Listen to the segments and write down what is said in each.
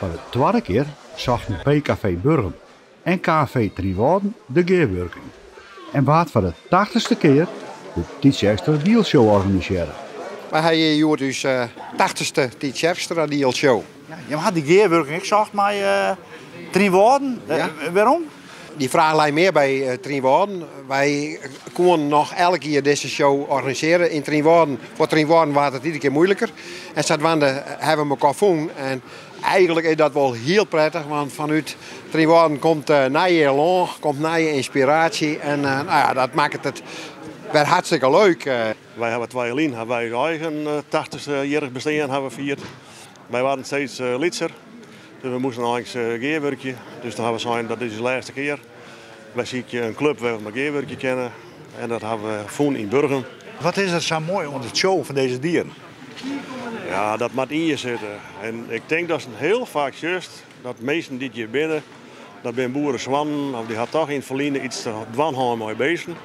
Foar de twadde kear sochten PKV Burgum en KV Trynwâlden de gearwurking en waard foar de 80ste kear de Tytsjerksteradielshow organisearre. Wy ha hjir hjoed ús 80ste Tytsjerksteradielshow. Ja, jim ha dy gearwurking ek socht mei Trynwâlden. Ja. Wêrom? Dy fraach lei mear by Trynwâlden. Wy koenen noch elk jier dizze show organisearje yn Trynwâlden. Foar Trynwâlden waard it iedere kear muoiliker. En sadwaande hawwe we mekoar fûn. En eigenlik is dat wol hiel prettich, want fanút Trynwâlden komt nije elan, komt nije ynspiraasje. En nou ja, dat makket it wer hartstikke leuk. Wy hawwe 2 jier lyn hawwe wy ús eigen 80ste jierrich bestean hawwe fierd. Wy waarden steeds lytser, dus we moasten eins gearwurkje. Dus dan hawwe we sein, dat is ús lêste kear. Wy sykje in klup wêr't we mei gearwurkje kinne en dat hawwe we fûn yn Burgum. Wat is der sa moai oan de show fan dizze dieren? Ja, dat moat yn je sitte. En ik tink datst hiel faak sjochst dat minsken dy't hjir binne, dat binne boeresoannen of dy ha toch yn it ferline iets te dwaan hân mei beesten.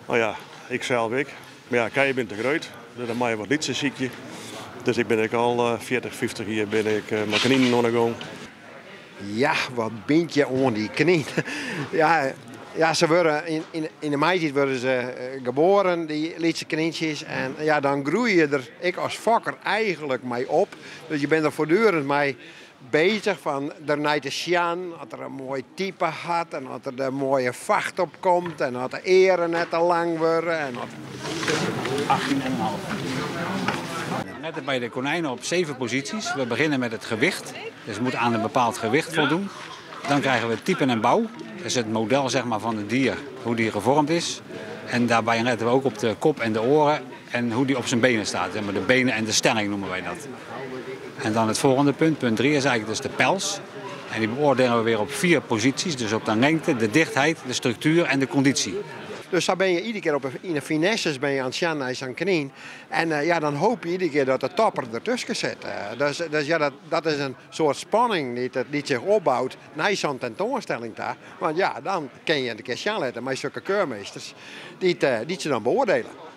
Nou ja, ik sels ek. Mar ja, kij binne te grut, dus dan moatte je wat lytser sykje. Dus ik bin ek al 40, 50 jier bin ik mei kninen oan de gong. Ja, wat bynt je oan dy knyn? Ja, ja, se wurde yn de maitiid wurde se geboaren, dy lytse knyntsjes. En ja, dan groeie je der ek as fokker eigenlik mei op. Dus je binne der foartdurend mei bezich fan der nei te sjen, as er in moai type hat en as der de moaie facht op komt en as de earen net te lang wurde. En as 18,5. Letten bij de konijnen op 7 posities. We beginnen met het gewicht. Dus het moet aan een bepaald gewicht voldoen. Dan krijgen we typen en bouw. Dat is het model, zeg maar, van het dier, hoe die gevormd is. En daarbij letten we ook op de kop en de oren en hoe die op zijn benen staat. Zeg maar, de benen en de stelling noemen wij dat. En dan het volgende punt, punt 3, is eigenlijk dus de pels. En die beoordelen we weer op 4 posities. Dus op de lengte, de dichtheid, de structuur en de conditie. Dus daar ben je iedere keer in de finesses ben je aan het sjen nei sa'n knyn. En ja, dan hoop je iedere keer dat de topper ertussen zit. Dus ja, dat is een soort spanning die zich opbouwt naar zo'n tentoonstelling daar. Want ja, dan kun je een keer sjen litte met zulke keurmeesters die ze dan beoordelen.